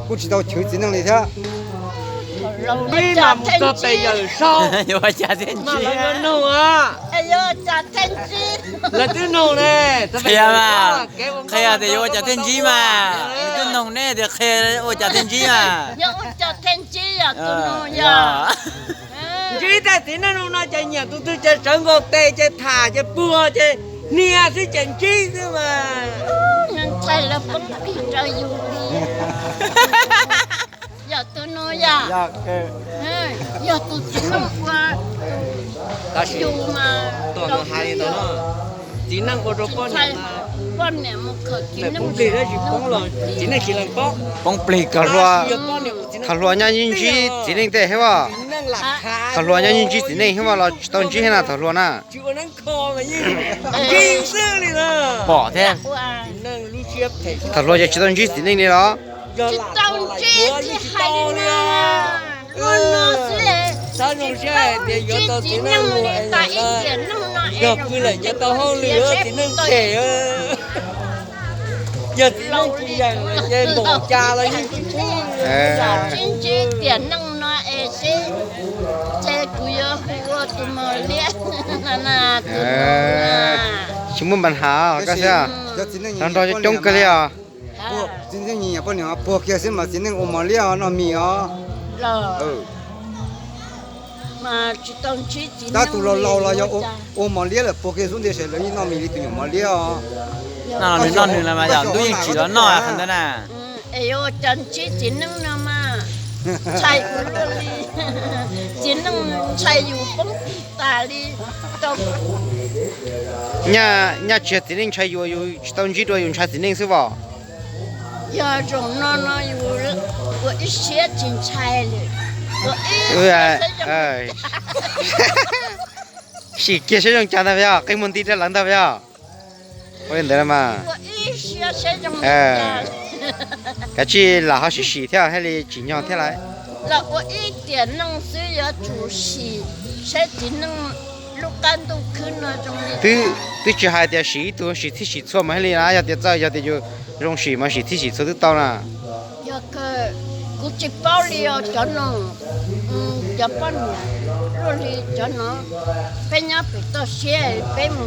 Kuj tsis tau chwv txiv neej li thiab. Peb mam mus txog pem Yawm Saub, yuav ua cas thiaj ntsib? Lawv twb nug ne, qhia mas, qhia tias yuav ua cas thiaj ntsib mas, lawv twb nug ne tias qhia ua cas thiaj ntsib mas. Ntsib tej txiv neej no ces nyiam tus twg ces sawv nkaus tes ces tham ces puag ces hnia xwb ces ntsib xwb mas. Ntshai lawv poob plig rau yus li. Yog tus no yog, yog tus txiv neej ua, tab sis yus mas, txiv neej ua rau poj niam, poj niam mus khawm txiv neej, poob plig tsis lees paub. Poob plig kawg hluas. Thaum hluas nyob yeej ntsib txiv neej tej thiab as. Thaum hluas nyob yeej ntsib txiv neej thiab as los tsis tau ntsib thiab na thaum hluas na? Pom thiab. Thaum hluas ces tsis tau ntsib txiv neej li los? Tsis tau ntsib li. Xav zoo siab hais tias yuav tau txiv neej mus es yog pw lawm yuav tau hauj lwm txiv neej them. Yog txiv neej tsis yeem ces npaum cas los yeej tsis pub. Tsis ntsib tiam neej no es seb, ces kuv yuav hu ua tus mos liab. Tsis muaj npa has koj xwb. Nrog nrog coob coob kawg li os. Txiv neej nyiam poj niam puag kiag xwb mas txiv neej ua mos liab os, noj mis os. Tab tus laus laus los yog ua mos liab lawm puag kiag xub ntiag ces lawv yeej noj mis li tus nyuam mos liab os. Noj nws noj nws los mas yog ntuj yeej tsim los noj qhov ntawd na. Es yuav ua cas ntsib txiv neej no mas ntshai kuv luaj li. Txiv neej ntshai yus poob plig tas li. Nyaj tsis yog txiv neej ntshai yus, yus tsis tau ntsib dua yus ntshai txiv neej xwb os. Yog zaum no no yus ua ib siab tsis ntshai li. Sim kiag saib zoo cas ntag yog qe muag nti rau lawv ntag yog. Ua li ntawd mas kav tsij lam ho sim sim thiab thiaj li tsim nyog thiab lauj. Los ua ib tiam neej xwb yuav tsum sim saib txiv neej lub qab ntuj khwb no zoo li. Twb tsis hais tias sim ib tug sim txhij sim txhua mas thiaj li na, yog tias txawj yog tias yus zoo sim mas sim txhij sim txhua twb tau na. Yog kawg, kuv tsis paub li os cov no, cov poj niam luaj li cov no, peb nyob pem toj siab peb